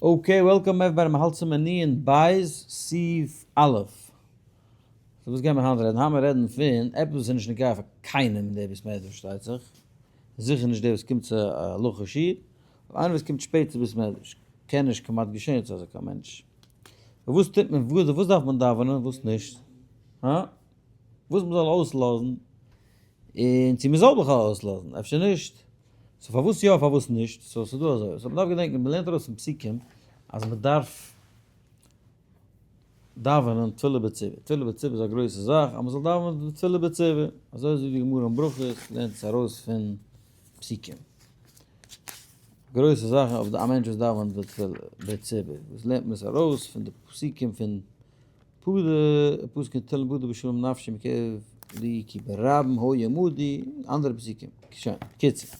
Okay, welcome everybody, מ'האלט צום ענין בית סעיף א'. So וואס גייען מיר היינט רעדן? היינט מיר רעדן פון עפעס וואס איז נישט נוגע פאר קיינעם אין די בית מדרש פארשטייט זיך, זיכער נישט דער וואס קומט צו א הלכה שיעור, אבער איינער וואס קומט שפעט צו בית מדרש, קען נישט כמעט געשען צו אזא קיין מענטש. וואס טוט מען, וואס דארף מען דאווענען, וואס נישט? הא? וואס מ'זאל אויסלאזן, און צו מ'זאל בכלל אויסלאזן, אפשר נישט. So פארוואס יא פארוואס נישט, so ס'איז דא אזוי, so מ'דארף געדענקען, מ'לערנט ארויס פון פסוקים אז מ'דארף דאווענען תפילה בציבור, תפילה בציבור איז א גרויסע זאך אז מ'זאל דאווענען תפילה בציבור, אזוי זאגט די גמרא אין ברכות, לערנט עס ארויס פון פסוקים. גרויסע זאכן אויף א מענטש וואס דאווענט בתפילה בציבור, וואס לערנט מען עס ארויס פון די פסוקים פון פדה, פסוק אין תהלים פדה בשלום נפשי מקרב לי כי ברבים הוי עמדי, אנדערע פסוקים, שוין, בקיצור.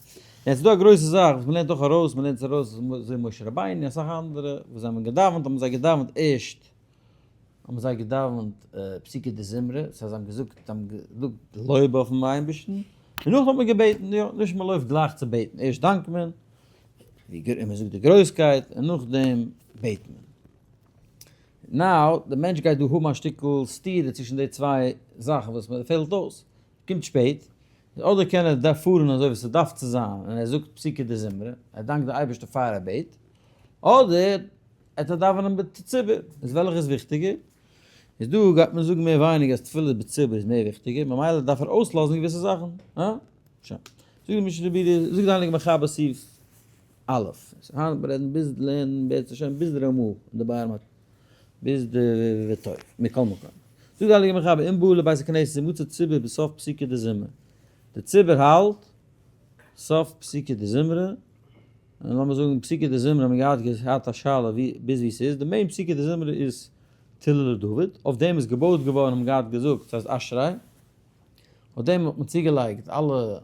יעצט איז דא א גרויסע זאך וואס מ'לערנט אויך ארויס, מ'לערנט עס ארויס אזוי משה רבינו און אסאך אנדערע וואס זיי האבן געדאווענט האבן זיי געדאווענט ערשט האבן זיי געדאווענט פסוקי דזמרה, ס'הייסט זיי האבן געזאגט זיי האבן געזאגט לויב אויפן אייבערשטן, און נאכדעם האט מען געבעטן, יא, נישט מ'לויפט גלייך צו בעטן, ערשט דאנקט מען, און מ'זאגט די גרויסקייט, און נאכדעם בעט מען. Now, די מענטש גייט דא האבן א שטיקל סתירה צווישן די צוויי זאכן וואס מיר פעלט אויס. קומט שפעט, אדער קען ער פארן אזוי ווי ס'דארף צו זיין און ער זאגט פסוקי דזמרה, ער דאנקט די אייבערשטער פאר ער בעט, אדער עט ער דאווענען בציבור, איז וועלכע איז וויכטיגער? איז דא גייט מען זאגן מער ווייניגער אז תפילה בציבור איז מער וויכטיגער, ממילא דארף ער אויסלאזן געוויסע זאכן. הא? שוין. זאגט די משנה ברורה, זאגט די הייליגע מחבר סעיף א', היינט מיר רעדן ביז לערנען בעזרת השם ביז די רמא און די באר מ ביז די וטוב, מכל מקום. זאגט די הייליגע מחבר אם בא לבית הכנסת ומצא ציבור בסוף פסוקי דזמרה, די ציבור האלט סוף פסוקי דזמרה, און לאמיר זאגן פסוקי דזמרה האבן מיר געהאט געהאט א שאלה ווי ביז ווי ס'איז, די main פסוקי דזמרה איז תהלה לדוד, אויף דעם איז געבויט געווארן האבן געהאט געזאגט ס'הייסט אשרי, אויף דעם האט מען צוגעלייגט אלע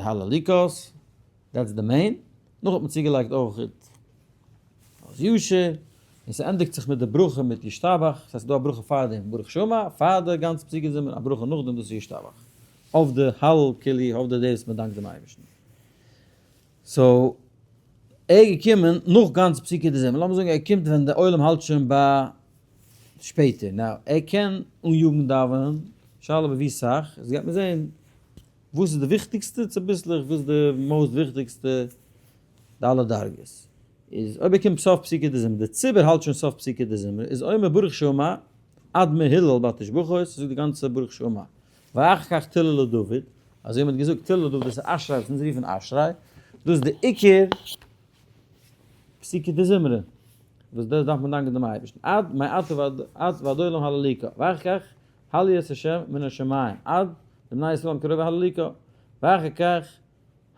הללוקה'ס, that's the main, נאך האט מען צוגעלייגט אויך אז ישר, און ס'ענדיגט זיך מיט די ברכה מיט ישתבח, ס'הייסט ס'דא א ברכה פאר דעם ברוך שאמר, פאר די גאנצע פסוקי דזמרה, א ברכה נאכדעם דאס איז ישתבח, אויף די הלל כאילו, אויף די דאס מ'דאנקט דעם אייבערשטן. So, ער איז געקומען נאך גאנץ פסוקי דזמרה, לאמיר זאגן ער קומט ווען די עולם האלט שוין ביי שפעטער, now ער קען אניאגן דאווענען, שאלה אבער ווי סאך, עס גייט מען זען וואס איז די וויכטיגסטע צוביסלעך, וואס איז די most וויכטיגסטע, די אלע דרגות. איז אויב ער קומט סוף פסוקי דזמרה, די ציבור האלט שוין סוף פסוקי דזמרה, איז אומר ברוך שאמר עד מהולל בתשבחות, זאגט די גאנצע ברוך שאמר, ואחר כך תהלה לדוד, אזוי ווי מען האט געזאגט תהלה לדוד דאס איז אשרי וואס אונז רופן אשרי, דאס איז די עיקר פסוקי דזמרה, וואס דאס דארף מען דאנקען דעם אייבערשטן, עד מעתה ועד עולם הללוקה, ואחר כך הללו את ה' מן השמים, עד לבני ישראל קרובה הללוקה, ואחר כך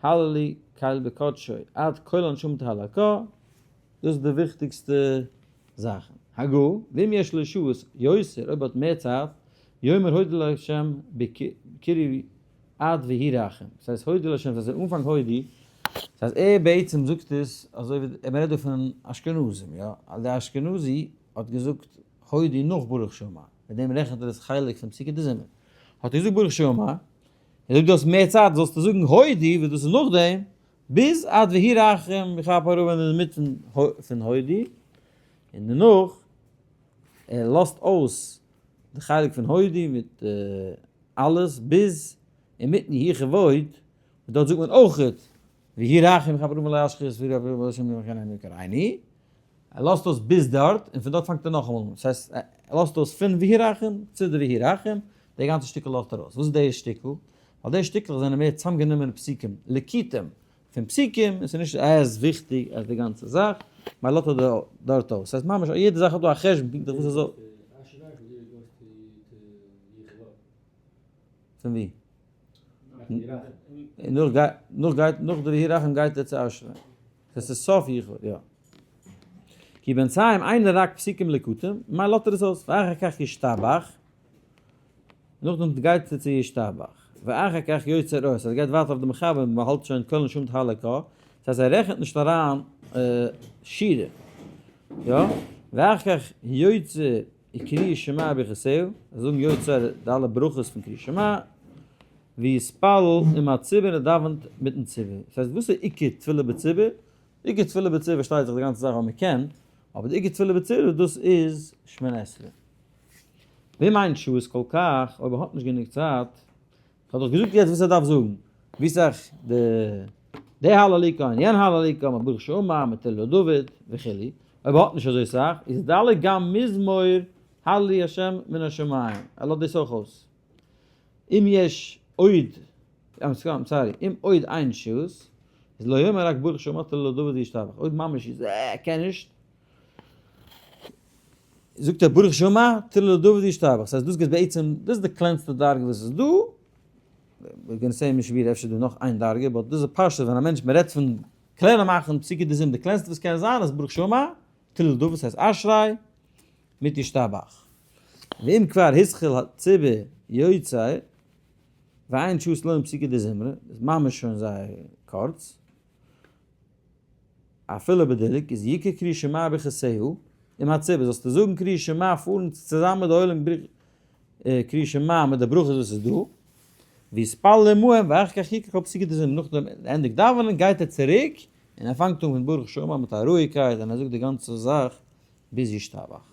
הללו קל בקדשו, עד כל הנשמה תהלל קה, דאס איז די וויכטיגסטע זאכן. הגה, ואם יש לו שהות יותר, אויב האט מער צייט, יאמר הודו לה' בקרי עד והוא רחום, דאס הייסט הודו לה', דאס הייסט אנפאנג הודו, דאס הייסט ער בעצם זאגט עס אזוי ווי, מען רעדט דא פון אשכנזים, יא, אז דער אשכנזי האט געזאגט הודו נאך ברוך שאמר, מיט דעם רעכנט ער עס חלק פון פסוקי דזמרה, האט ער געזאגט ברוך שאמר, ער זאגט דו האסט מער צייט זאלסטו זאגן הודו וואס דאס איז נאכדעם, ביז עד והוא רחום יכפר עוון אינמיטן פון הודו, און דערנאך ער לאזט אויס די חלק פון הודו מיט אלעס ביז אינמיטן יהי כבוד, און דארט זאגט מען אויכעט והוא רחום יכפר עוון לא ישחית והוא רב רב השם ירחמנו יקראני, ער לאזט אויס ביז דארט און פון דארט פאנגט ער נאכאמאל אן, ס'הייסט ער לאזט אויס פון והוא רחום צו די והוא רחום, די גאנצע שטיקל לאזט ער אויס, וואס איז די שטיקל? ווייל די שטיקלעך זענען מער צאמגענומענע פסוקים, ליקוטים פון פסוקים, און ס'איז נישט as וויכטיג as די גאנצע זאך, ממילא לאזט ער דארט אויס, ס'הייסט ממש יעדע זאך האט דא א חשבון פונקטליך וואס עס זאל. פון ווי? נאך גייט נאך די והוא רחום גייט ער צו אשרי. דאס איז סוף יחוד, יא. כי בינתיים אינו רק פסוקים ליקוטים, ממילא לאזט ער עס אויס, ואחר כך ישתבח, נאכדעם גייט ער צו ישתבח, ואחר כך יוצר אור, ס'הייסט גייט ווייטער אויף די מחבר, מען האלט שוין כל נשמה תהלל קה, ס'הייסט ער רעכנט נישט אריין שירה, יא, ואחר כך יוצר קריאת שמע ברכותיה, זיי זאגן יוצר די אלע ברכות פון קריאת שמע, ויתפלל עם הציבור און ער דאווענט מיטן ציבור, דאס הייסט וואס איז עיקר תפילה בציבור? די עיקר תפילה בציבור פארשטייט זיך די גאנצע זאך ווייל מען קען, אבער די עיקר תפילה בציבור דאס איז שמונה עשרה. ווער מיינט שעות כל כך אויב ער האט נישט גענוג צייט? כ'האב דאך געזאגט יעצט וואס ער דארף זאגן, ווי סאך די די הללוקה און יענע הללוקה, מיט ברוך שאמר, מיט תהילה לדוד, וכו', אויב ער האט נישט אזוי סאך, איז ד' גם מזמור הללי השם מן השמים, ער לאזט דאס אויך אויס. אם יש עוד, I'm sorry, אם עוד אין שעות, איז לא יאמר רק ברוך שאמר תהילה לדוד וישתבח, אויב ממש איז ער קען נישט, זאגט ער ברוך שאמר תהילה לדוד ישתבח, ס'הייסט דאס גייט בעצם, דאס איז די קלענסטע דרגה וואס איז דא, מיר קענען זעהן משביר אפשר איז דא נאך איין דרגה, but דאס איז פשט ווען א מענטש מען רעדט פון קלענער מאכן פסוקי דזמרה, די קלענסטע וואס קען זיין איז ברוך שאמר תהילה לדוד ס'הייסט אשרי מיט ישתבח. ואם כבר התחיל הציבור יוצא ואין שהות לומר פסוקי דזמרה, איז ממש שוין זייער קורץ. אפילו בדילוג איז יקרא קריאת שמע ברכותיה עם הציבור, זאלסטו זאגן קריאת שמע פארן צוזאמען מיט די עולם קריאת שמע מיט די ברכות וואס איז דא, ויתפלל עמהם ואחר כך יקרא כל פסוקי דזמרה, נאכדעם ענדיגט דאווענען גייט ער צוריק און ער פאנגט אן פון ברוך שאמר מיט א רואיגקייט און ער זאגט די גאנצע זאך ביז ישתבח.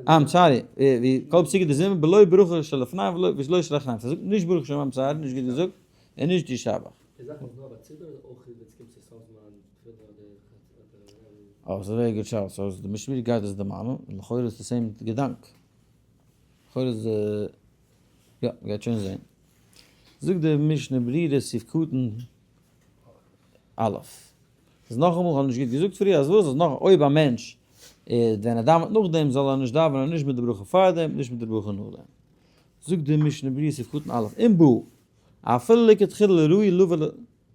I'm sorry, ווי כל פסוקי דזמרה בלא ברכה שלפניהם ולא שלאחריהם, ס'זאגט נישט ברוך שאמר I'm sorry, נישט גוט געזאגט, און נישט ישתבח. די זאך איז נאר ביי ציבור אדער אויך ווען ס'קומט צו סוף זמן תפילה אדער אדער. אה, ס'איז א very good שאלה, so די משנה ברורה גייט עס דערמאנען, און לכאורה איז די same געדאנק. לכאורה איז די, יא, מ'גייט שוין זעהן. זאגט די משנה ברורה סעיף קטן א'. איז נאכאמאל, כ'האב נישט גוט געזאגט פריער, אז וואס, אז נאך אויב א מענטש ווען ער דאווענט נאכדעם זאל ער נישט דאווענען נישט מיט די ברכה פארדעם, נישט מיט די ברכה נאכדעם. זאגט די משנה ברורה סעיף קטן א', אם בא אפילו לכתחילה ראוי לבוא ל,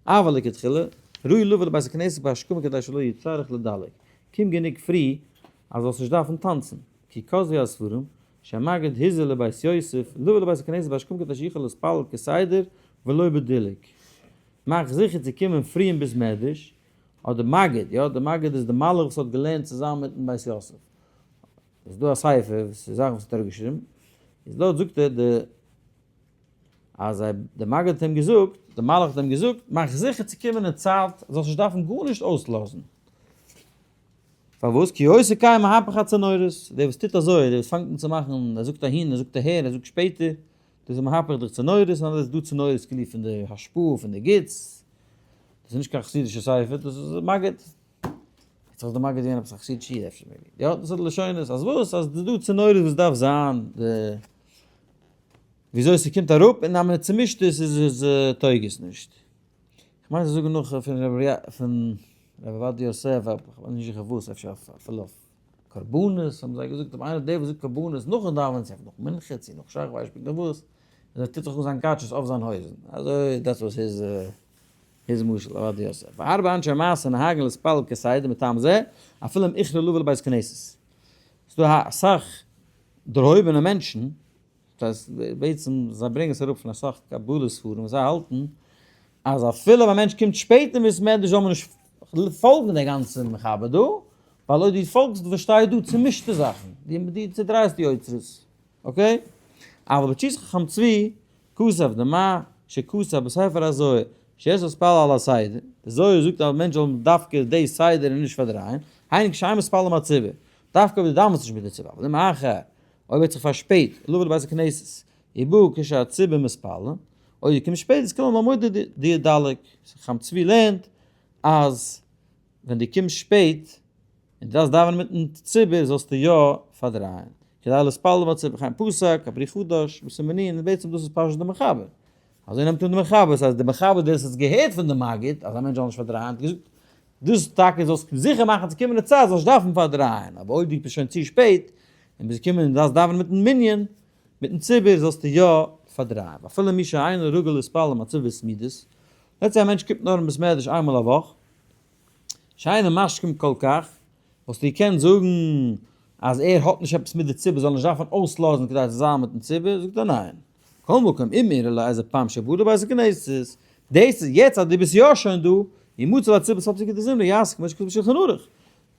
אבל לכתחילה, ראוי לבוא לבית הכנסת בהשכמה כדי שלא יצטרך לדלג. קום גענוג פרי אז זאלסט נישט דארפן טאנצן. כי כתבו הספרים, שהמגיד הזהיר לבית יוסף, לבוא לבית הכנסת בהשכמה כדי שיוכל להתפלל כסדר ולא בדילוג. מאך זיכער צו קומען פרי אין בית מדרש, אדער מגיד, יא, די מגיד איז די מלאך וואס האט געלערנט צוזאמען מיטן בית יוסף. איז דא א ספר וואס איז זאכן וואס האט ער געשריבן, איז דארט זאגט ער די אז די מגיד האט אים געזאגט, די מלאך האט אים געזאגט, מאך זיכער צו קומען אין צייט, זאלסט נישט דארפן גארנישט אויסלאזן. פארוואס? כי עושה כן מהפך הצינורות, דער וואס טוט אזוי, דער וואס פאנגט אן צו מאכן, ער זאגט אהין, ער זאגט אהער, ער זאגט שפעטער, דאס איז מהפך די צינורות, און אז עס איז דא צינורות כאילו פון די השפעה פון די גוטס, דאס איז נישט קיין חסידישע ספר, דאס איז מגיד. יעצט האט די מגיד געווען עפעס א חסידישע איד אפשר maybe. יא, דאס איז די לשונות, אז וואס? אז ס'איז דא צינורות וואס דארף זיין די וויאזוי ס'קומט אראפ, און אז מען צומישט עס איז עס טויג עס נישט. כ'מיין זיי זאגן נאך פון רבי פון רבי עובדיה יוסף, כ'בין נישט זיכער וואס, אפשר אפילו אויף קרבנות האבן זיי געזאגט, אויב איינער דער וואס זאגט קרבנות נאכן דאווענען, צו נאך מנחה, צו נאך שחרית, ווייס איך נישט וואס, אז ער טוט זיך אן זיין גאטשעס אויף זיין הויזן. אזוי that's וואס his his משל עובדיה יוסף. והרבה אנשי מעשה נוהגין להתפלל כסדר מטעם זה, אפילו אם איחרו לבוא לבית כנסת. ס'דא אסאך דערהויבענע מענטשן, דאס הייסט בעצם זיי ברענגען עס אראפ פון אסאך קבלה ספרים וואס זיי האלטן אז אפילו ווען א מענטש קומט שפעט אין בית מדרש זאל מען נישט פאלגן די גאנצע מחבר דא, ווייל אויב דו פאלגסט וואס שטייט דא צומישטע זאכן, דו צודרייסט די יוצרות, okay? אבל בתשובת חכם צבי כתב דמה שכתב בספר הזוהר שיש להתפלל על הסדר, די זוהר זאגט אז א מענטש זאל דווקא די סדר און נישט פארדרייען, היינו כשאין מתפלל עם הציבור, דווקא אויב דו דאווענסט נישט מיט די ציבור, אבל אם איחר אויב ער האט זיך פארשפעט, לבוא לבית הכנסת, ובא כשהציבור מתפלל, אויב דו קומסט שפעט איז כולם לא מודה דידלג, חכם צבי לערנט אז ווען דו קומסט שפעט און דו דארפסט דאווענען מיטן ציבור זאלסטו יא פארדרייען, כדי להתפלל עם הציבור, וכן פסק, הפרי חדש, בסימנין, און בעצם דאס איז פשוט די מחבר, אזוי נעמט אן די מחבר, ס'הייסט די מחבר דער וואס האט עס געהערט פון די מגיד אז א מענטש זאל נישט פארדרייען האט געזאגט דאס טאקע זאלסט זיכער מאכן צו קומען אין צייט זאלסט נישט דארפן פארדרייען, אבער אויב דו ביסט שוין צו שפעט און ביסט געקומען און דארפסט דאווענען מיטן מנין, מיטן ציבור, זאלסטו יא פארדרייען, ואפילו מי שאינו רגיל להתפלל עם הציבור בתמידות, let's say א מענטש קומט נאר אין בית מדרש איינמאל א וואך, שאינו משכים כל כך, וואלסטו געקענט זאגן אז ער האט נישט עפעס מיט די ציבור זאל נישט דארפן אויסלאזן כדי צו זיין מיטן ציבור, זאגט ער ניין. כל מקום אם אירע לו איזה פעם שבא לבית הכנסת, דאס איז יעצט אז דו ביסט יא שוין דא, ימצא לציבור סוף פסוקי דזמרה יעשה כמו שכתוב בשולחן ערוך,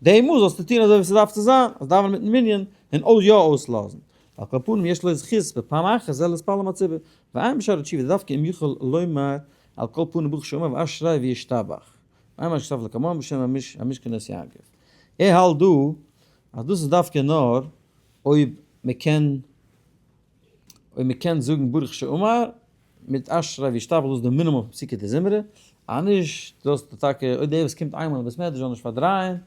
די מאל זאלסטו טון אזוי ווי ס'דארף צו זיין, אז דאווענען מיטן מנין און אויך יא אויסלאזן. ועל כל פנים יש לו זכות בפעם אחת זה להתפלל עם הציבור, ועיין בשערי תשובה דווקא אם יוכל לומר על כל פנים ברוך שאמר ואשרי וישתבח. ועיין מה שכתב לקמן בשם המשכנות יעקב. ער האלט דא אז דאס איז דווקא נאר אויב מען קען אויב מען קען זאגן ברוך שאמר מיט אשרי וישתבח דאס איז די מינימום פון פסוקי דזמרה, אז נישט זאלסטו טאקע אויב דער וואס קומט איינמאל אין בית מדרש זאל נישט פארדרייען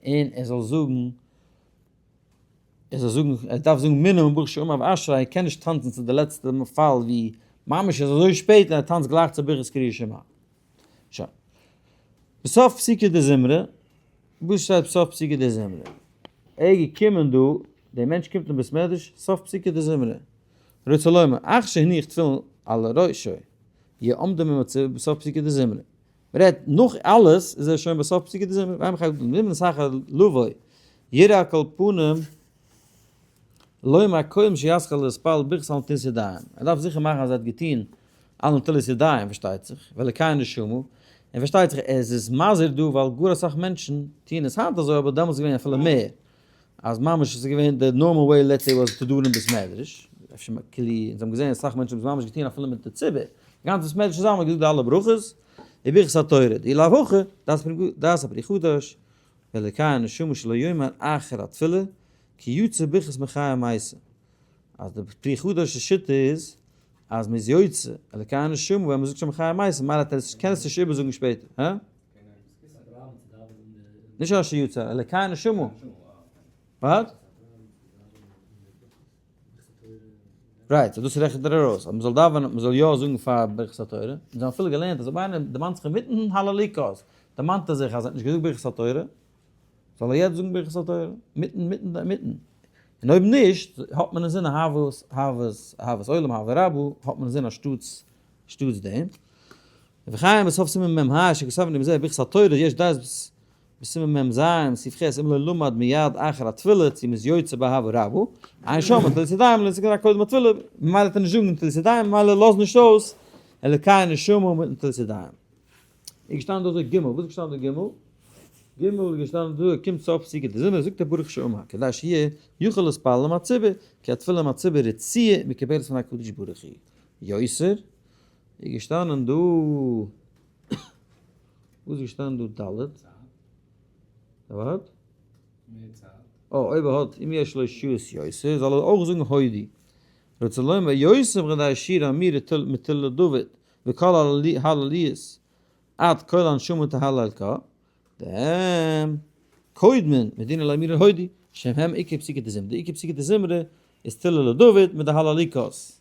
און ער זאל זאגן ער זאל זאגן ער דארף זאגן מינימום ברוך שאמר ואשרי ער קען נישט טאנצן צו די לעצטע פאל ווי ממש איז אזוי שפעט און ער טאנצט גלייך צו ברכת קריאת שמע. שוין. בסוף פסוקי דזמרה, וואס שטייט בסוף פסוקי דזמרה? ער איז געקומען דא, דער מענטש קומט אין בית מדרש, סוף פסוקי דזמרה. רוצה לומר, אך שהניח תפילין על ראשו, יעמדו ממצב בסוף פסוקי דזמרה. מ'רעדט נאך אלעס איז ער שוין בסוף פסוקי דזמרה, ואין חייב לומר סחר לבוא, יראה על כל פנים לומר קודם שיתחיל להתפלל ברכת על נטילת ידיים, ער דארף זיכער מאכן אז ער האט געטון על נטילת ידיים פארשטייט זיך, ואלוקי נשמה, און פארשטייט זיך ער איז מזהיר דא ווייל גאר אסאך מענטשן טוען עס היינט אזוי אבער דעמאלטס איז געווען אפילו מער, אז ממש עס איז געווען די normal way let's say was to do אין בית מדרש, אפשר כאילו אונז האבן געזען אסאך מענטשן האבן עס ממש געטון אפילו מיט די ציבור, די גאנצע בית מדרש צוזאמען האט געזאגט די אלע ברכות, די ברכת התורה, דאי לאו הכי, דעת הפרי חדש, ואלוקי הנשמה שלא יאמר אחר התפילה, כי יוצא ברכת מחיה המתים. אז די פרי חדש'ס שיטה איז אז מ'איז יוצא אלוקי הנשמה ווען מ'זאגט שוין מחיה המתים, ממילא קען עס נישט איבערזאגן שפעטער. הא? נישט אשר יצר, אלוקי הנשמה. וואט? right, so דאס רעכנט ער ארויס, אז מ'זאל דאווענען, מ'זאל יא זאגן פאר ברכת התורה. אונז האבן אפילו געלערנט אז אויב איינער דערמאנט זיך אינמיטן הללוקה'ס, דערמאנט ער זיך אז ער האט נישט געזאגט ברכת התורה, זאל ער יעצט זאגן ברכת התורה, מיטן, מיטן, מיטן. און אויב נישט, האט מען אינזין אהבת, אהבת, אהבת עולם, אהבה רבה, האט מען אינזין אנשטאטס, אנשטאטס דעם. וחיים בסוף סימן מ ה, שכתב עם זה ברכת התורה, יש דעת בסימן מ ז, סעיף ח', אם לא למד מיד אחר התפילה, צו מ'איז יוצא באהבה רבה, עיין שם, נטילת ידיים, לא נזכר קודם התפילה, ממילא האט ער נישט זאגן נטילת ידיים, ממילא לאז נישט אויס אלוקי נשמה מיט נטילת ידיים. איז געשטאנען דא אזוי ג', וואס איז געשטאנען דא ג'? ג' איז געשטאנען דא, ער קומט סוף פסוקי דזמרה, זאגט ער ברוך שאמר, כדי שיהיה יכול להתפלל עם הציבור, כי התפילה עם הציבור רצויה מקובלת פון הקדוש ברוך הוא. יותר, איז געשטאנען דא, וואס איז געשטאנען דא ד'? וואט? אה, אויב ער האט אם יש לו שהות יותר, זאל ער אויך זאגן הודי. רוצה לומר יותר בכדי שיר אמירה מתהילה לדוד, וכל הללויות עד כל הנשמה תהלל קה, דהם קודמין מדינא לאמירה הודי, שהם עיקר פסוקי דזמרה, די עיקר פסוקי דזמרה איז תהילה לדוד מיט די הללוקות.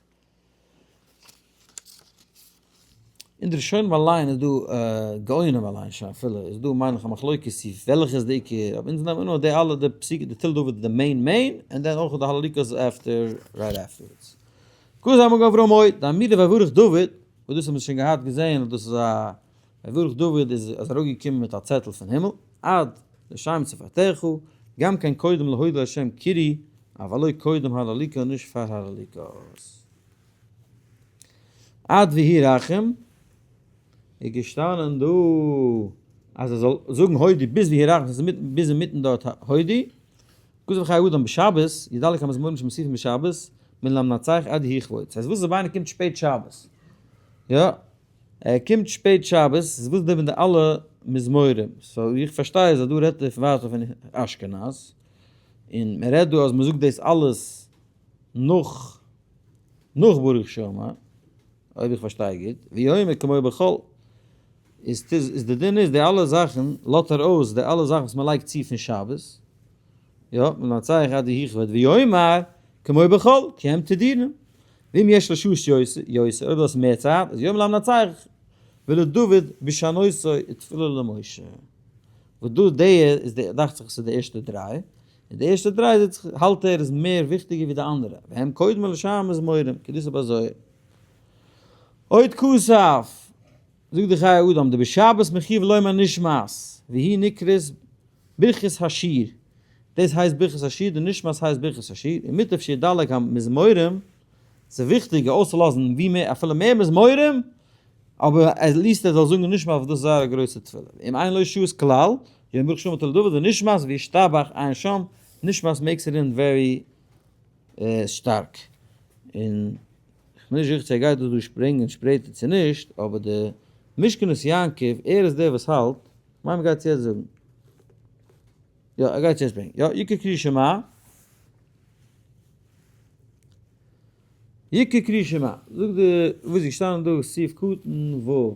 אין די ראשונים אליין איז דא גאונים אליין שוין אפילו איז דא מיין איך א מחלוקת צו וועלכע איז די עיקר, אבער אונז נעמען נאר די אלע די פסוקי די תהילה לדוד איז די main main, און then אויך די הללוקות after right afterwards. כזה המגן אברהם אוי, די אמירה ויברך דוד, וואס דאס האבן מיר שוין געהאט געזען אז דאס איז א ויברך דוד איז אז אראפגעקומען מיט א צעטל פון הימל, עד לשם שפתיך, גם כן קודם להודות להשם קרי, אבל לא קודם הללוקה נישט פאר הללוקות. עד ויהי רחום, איז געשטאנען דא אז ער זאל זאגן הודי ביז ויהי רחום, ס'איז ביז אינמיטן דארט הודי, כתוב חיי אדם בשבת, ידלק המזמורים שמוסיפים בשבת, מן למנצח עד יהי כבוד. ס'הייסט וואס אויב איינער קומט שפעט שבת? יא, ער קומט שפעט שבת, איז וואס דען מיט די אלע מזמורים? so ווי איך פארשטיי איז אז דא רעדט ער ווייטער פון אשכנז, און מען רעדט דא אז מען זאגט דאס אלעס נאך נאך ברוך שאמר, אויב איך פארשטיי גוט, ויאמר כמו בכל, איז איז די דין איז די אלע זאכן לאזט ער אויס די אלע זאכן וואס מען לייגט צו פון שבת, יא, מנצח עד יהי כבוד ויאמר כמו בכל כי הם תדירים, ואם יש לו שהות יותר, אויב דו האסט מער צייט, אז יאמר למנצח ולדוד בשנותו ותפלה למשה. וואס דא די איז די דאכט זיך עס איז די ערשטע דריי, און די ערשטע דריי האלט ער איז מער וויכטיגער ווי די אנדערע, והם קודמין לשאר מזמורים, כדאיתא בזוהר. עוד כתב, זאגט די חיי אדם, דבשבת מחויב לומר נשמת, והיא נקראת ברכת השיר, דאס הייסט ברכת השיר, די נשמת הייסט ברכת השיר, און מוטב שידלג המזמורים, ס'איז וויכטיגער אויסצולאזן ווי מער אפילו מער מזמורים, אבער at least ער זאל זאגן נשמת ווייל דאס איז זייער א גרויסע תפילה. אם אין לו שהות כלל, יאמר ברוך שאמר תהלה לדוד ונשמת וישתבח עיין שם, נשמת makes it in very שטארק. און כ'בין נישט זיכער צו ער גייט דאס דא שפרינגען שפרעטער צו נישט, אבער די משכנות יעקב, ער איז דער וואס האלט. כ'מיין מ'גייט יעצט זאגן. יא, ער גייט יעצט ברענגען. יא, יקרא קריאת שמע. יקרא קריאת שמע. זאגט די, וואס איז געשטאנען דא, סעיף קטן ו'.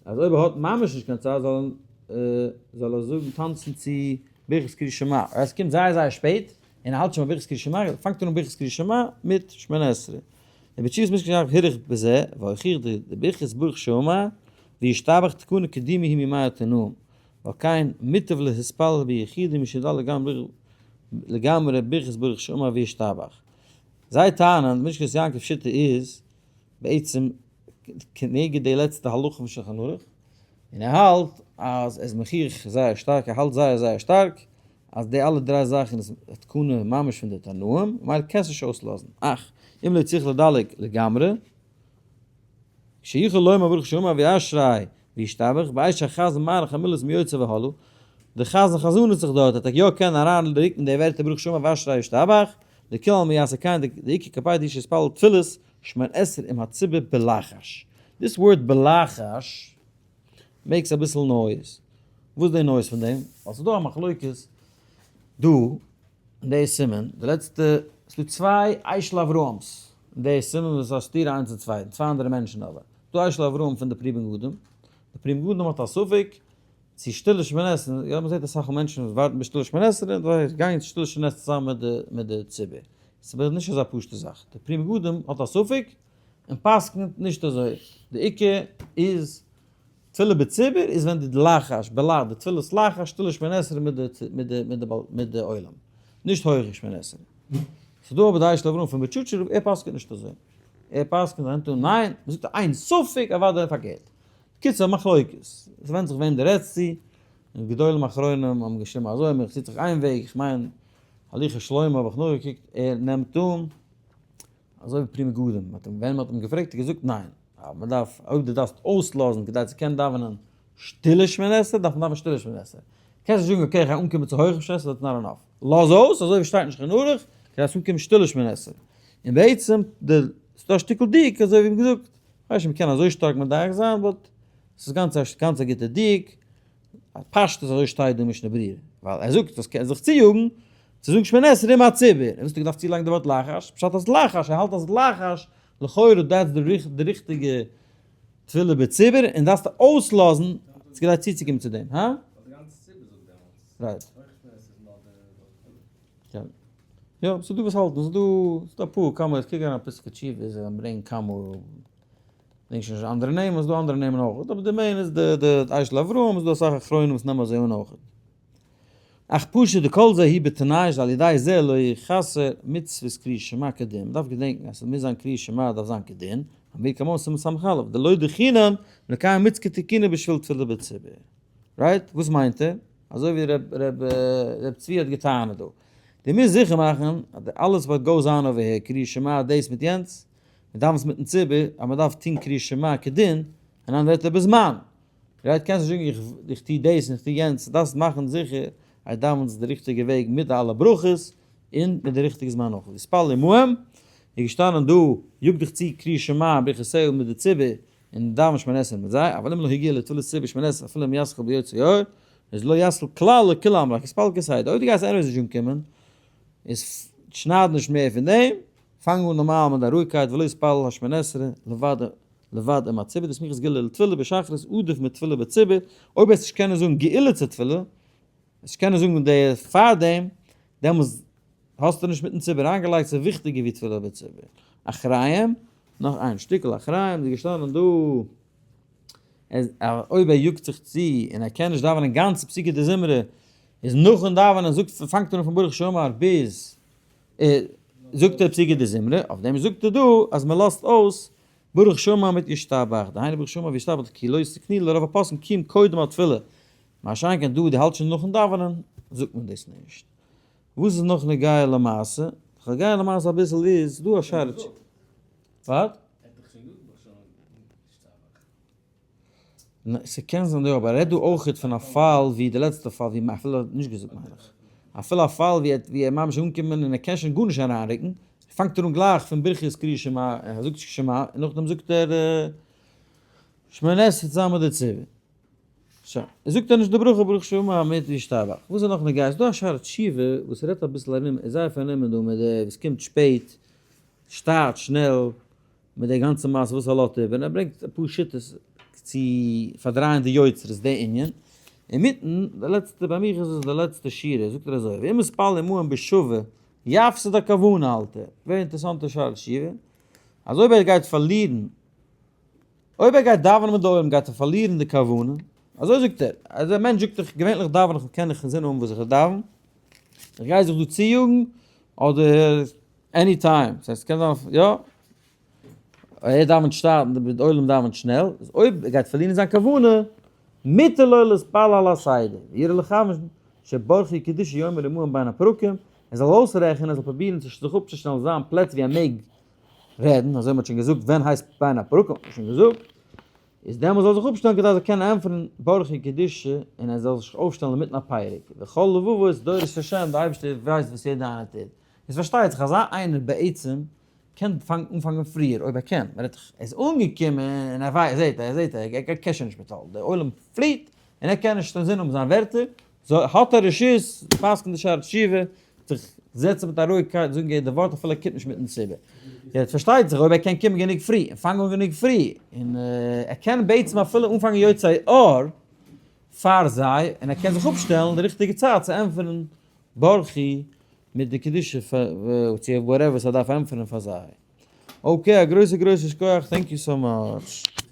אז אויב ער האט ממש נישט קיין צייט זאל זאל ער זאגן טאנצן צו ברכת קריאת שמע. עס קומט זייער זייער שפעט, און ער האלט שוין ביי ברכת קריאת שמע, פאנגט ער אן ברכת קריאת שמע מיט שמונה עשרה. ובתשובת משכן יעקב האריך בזה, והוכיח די ברכת ברוך שאמר, וישתבח תקנה קדימה היא מימי התנאים, ועל כן מוטב להתפלל ביחידים משדל לגמרי ברכת ברוך שאמר וישתבח. זיי טענה'ן, די משכנות יעקב שיטה איז בעצם כנגד די לעצטע הלכה פון שולחן ערוך, און ער האלט אז ער איז מוכיח זייער שטארק, ער האלט זייער זייער שטארק אז די אלע דריי זאכן איז א תקנה ממש פון די תנאים, ממילא קענסט נישט אויסלאזן, אך אם לא צריך לדלג לגמרי, כשיכול לומר ברוך שאמר ואשרי וישתבח, בעת שהחזן מאריך המילות מיוצא והלאה, די חזן חזנ'ט זיך דארט, ער טאקע יא קען אריין רוקן די ווערטער ברוך שאמר ואשרי וישתבח, לכולי עלמא יעשה כן, די עיקר קפידא איש יתפלל תפילת שמונה עשרה עם הציבור בלחש. This word בלחש makes אביסל noise. וואס איז די noise פון דעם? ווייל ס'איז דא א מחלוקת דא אין די סימן, די לעצטע, ס'איז דא צוויי אשל אברהם'ס אין די סימן וואס איז א סתירה איינס צום צווייטן, צוויי אנדערע מענטשן אבער. דא אשל אברהם פון די פרי מגדים, די פרי מגדים האט א ספק צו שטילע שמונה עשרה, יא מ'זעט אסאך מאל מענטשן וואס ווארטן ביז שטילע שמונה עשרה און זיי גייען צו שטילע שמונה עשרה צוזאמען מיט די ציבור. ס'איז אבער נישט אזא פשוטע זאך. די פרי מגדים האט א ספק און פסק'נט נישט אזוי. די עיקר איז תפילה בציבור איז ווען די לחש, בלע, די תפילת לחש, שטילע שמונה עשרה מיט די מיט די מיט די מיט די עולם. נישט הויכע שמונה עשרה. ס'איז דא אבער די אשל אברהם פון בוטשאטשער רב, ער פסק'נט נישט אזוי. ער פסק'נט און נעמט אן ניין, מ'זאגט איין ספק אוודאי פארקערט. קיצור מחלוקת. עס ווענדט זיך וועם דו רעדסט צו, און גדולים אחרונים האבן געשריבן אזוי, מיר ציט זיך איין וועג, איך מיין הליכות שלמה האב איך נאכגעקוקט, ער נעמט אן אזוי ווי פרי מגדים, מ'האט אים ווען מ'האט אים געפרעגט האט ער געזאגט ניין, אז מ'דארף אויב דו דארפסט אויסלאזן כדי צו קענען דאווענען שטילע שמונה עשרה דארף מען דאווענען שטילע שמונה עשרה, קענסט נישט זאגן okay איך גיי אנקומען צו הויכע שמונה עשרה that's not enough, לאז אויס אזוי ווי שטייט אין שולחן ערוך כדי צו אנקומען שטילע שמונה עשרה, און בעצם די ס'דא א שטיקל דיוק אזוי ווי מ'געזאגט, כ'ווייס נישט מ'קען אזוי שטארק מדייק זיין but ס'איז גאנץ א גאנץ א גוטע דיוק, א פשטות אזוי שטייט דא אין משנה ברורה, ווייל ער זאגט אז קען זיך צויאגן צו זאגן שמונה עשרה עם הציבור, און וואס האט ער געדארפט צולייגן די ווארט לחש, פשט אז לחש, ער האלט אז לחש לכאורה that's די ריכטיגע תפילה בציבור און דארפסטו אויסלאזן כדי צוצוקומען צו דעם, הא? Right. יא, ס'דא וואס האלטן, ס'דא ס'דא אפאר כמה, איך קוק אריין פסקי תשובות זיי ברענגען כמה, כ'דענק שוין נישט אנדערע נעמען, ס'דא אנדערע נעמען אויך, אבער די main איז די די אשל אברהם, ס'דא אסאך אחרונים וואס נעמען אזוי אן אויך. אך פשוט דכל זה היא בתנאי שעל ידי זה לא יחסר מצוות קריאת שמע כדין, מ'דארף געדענקן אז ס'מוז זיין קריאת שמע דארף זיין כדין, המיר כמוהו סימן ס"א, דלא דחינן לקיים מצוה כתיקונה בשביל תפילה בציבור. Right? וואס מיינט ער? אזוי ווי ר' צבי האט געטענה'ט דא. דו מוזט זיכער מאכן אז די אלעס וואט goes on over here, קריאת שמע דאס מיט יענץ, מען דאווענט מיטן ציבור, אז מען דארף טון קריאת שמע כדין, און אנדערע ווערטער בזמן. Right? קענסט נישט זאגן איך טו דאס און איך טו יענץ, דארפסט מאכן זיכער אז דו דאווענסט די ריכטיגע וועג מיט די אלע ברכות, און מיט די ריכטיגע זמן אויך. והתפלל עמהם איז געשטאנען דא, יאג דיך צו קריאת שמע ברכותיה מיט די ציבור, און דאווען שמונה עשרה מיט זיי, אבל אם לא הגיע לתפילת ציבור שמונה עשרה אפילו אם יתחיל ביוצר אור, איז לא יתחיל כלל לכולם רק יתפלל כסדר, אויב דו גייסט anyways נישט אנקומען, איז שנייד נישט מער פון דעם, פאנג אן נארמאל מיט דיין רואיגקייט ולא יתפלל השמונה עשרה לבד לבד עם הציבור, דסמיכות גאולה לתפילה בשחרית עדיף מתפילה בציבור, אויב וועסט נישט קענען זאגן גאולה צו תפילה, וועסט נישט קענען זאגן די פארדעם, דעמאלס האסטו נישט מיטן ציבור איינגעלייגט, ס'איז וויכטיגער ווי תפילה בציבור. אחריהם, נאך איין שטיקל אחריהם איז געשטאנען דא, אז אויב ער יאגט זיך צו און ער קען נישט דאווענען גאנץ פסוקי דזמרה, איז נאכן דאווענען זאגט פאנגט ער אן פון ברוך שאמר ביז זאגט ער פסוקי דזמרה, אויף דעם זאגט ער דא אז מען לאזט אויס ברוך שאמר מיט ישתבח, דהיינו ברוך שאמר וישתבח כי לא תקני לרוב הפוסקים כי אם קודם התפילה, מה שאין כן דא דו האלטסט שוין נאכן דאווענען זאגט מען דאס נישט. וואס איז נאך נוגע למעשה? נוגע למעשה אביסל איז דא א שאלה צו. וואט? ס'קען זיין יא, אבער ער רעדט דא אויכעט פון א פאל ווי די לעצטע פאל ווי אפילו האט נישט געזאגט מיין איך. אפילו א פאל ווי ער ווי ער ממש אנקומען און ער קען שוין גארנישט אריינרוקן, פאנגט ער אן גלייך פון ברכת קריאת שמע, ער זאגט שמע און נאכדעם זאגט ער שמונה עשרה צוזאמען מיט די ציבור. שוין, זאגט ער נישט די ברכה ברוך שאמר מיט ישתבח. וואס איז נאך נוגע? ס'איז דא א שערי תשובה וואס רעדט אביסל ארום, איז זייער פארנומען דא מיט די וואס קומט שפעט, שטארט שנעל, מיט די גאנצע מעשה וואס ער לאזט איבער, און ער ברענגט אפאר שיטות צו פארדרייען די יוצרות די ענין, אינמיטן די לעצטע, ביי מיך איז עס די לעצטע שורה, זאגט ער אזוי, ואם מתפלל עמהם בשווה יפסיד הכוונה האלט ער, very אינטערעסאנטע שערי תשובה, אז אויב ער גייט פארלירן, אויב ער גייט דאווענען מיט די עולם גייט ער פארלירן די כוונה, אזוי זאגט ער, אז א מענטש זאגט איך געווענליך דאווען איך קען איך אינזין האבן וואס איך דאווען, איך גיי זיך דא צויאגן, אדער any time, ס'הייסט ס'קען זיין יא, ער דאווענט שטאט און די עולם דאווענט שנעל, איז אויב ער גייט פארלירן זיין כוונה, מותר לו להתפלל על הסדר, ויראה לכוון שברכי קדושה יאמר עמהם בין הפרקים, ער זאל אויסרעכענען, ער זאל פרובירן צו זיך אפצושטעלן זיין פלעץ ווי ער מעג רעדן, אזוי מ'האט שוין געזאגט ווען הייסט בין הפרקים האט מען שוין געזאגט, איז דעמאלס זאל זיך אפשטעלן כדי ער זאל קענען ענטפערן ברכי קדושה און ער זאל זיך אויפשטעלן אינמיטן א פרק, וכל לבבות דורש השם, די אייבערשטער ווייסט וואס יעדער איינער טוט. איז פארשטייט זיך אזא איינער בעצם קען אנפאנגען פריער אויב ער קען, מען רעדט דאך ער איז אנגעקומען און ער ווייסט זעט ער זעט ער קען שוין נישט מיטהאלטן די עולם פליט און ער קען נישט אינזין האבן זיין ווערטער, so האט ער רשות, פסק'נט די שערי תשובה, זיך זעצן מיט א רואיגקייט זאגן יעדע ווארט אפילו ער קומט נישט מיטן ציבור. יעצט פארשטייט זיך אויב ער קען קומען גענוג פרי און פאנג אן גענוג פרי און ער קען בעצם אפילו אנפאנגען יוצאי אור פאר זיי און ער קען זיך אפשטעלן די ריכטיגע צייט צו ענטפערן ברכי מיט די קדושה צו whatever ס'דארף ענטפערן פאר זיי. okay א גרויסע גרויסע שכוח thank you so much.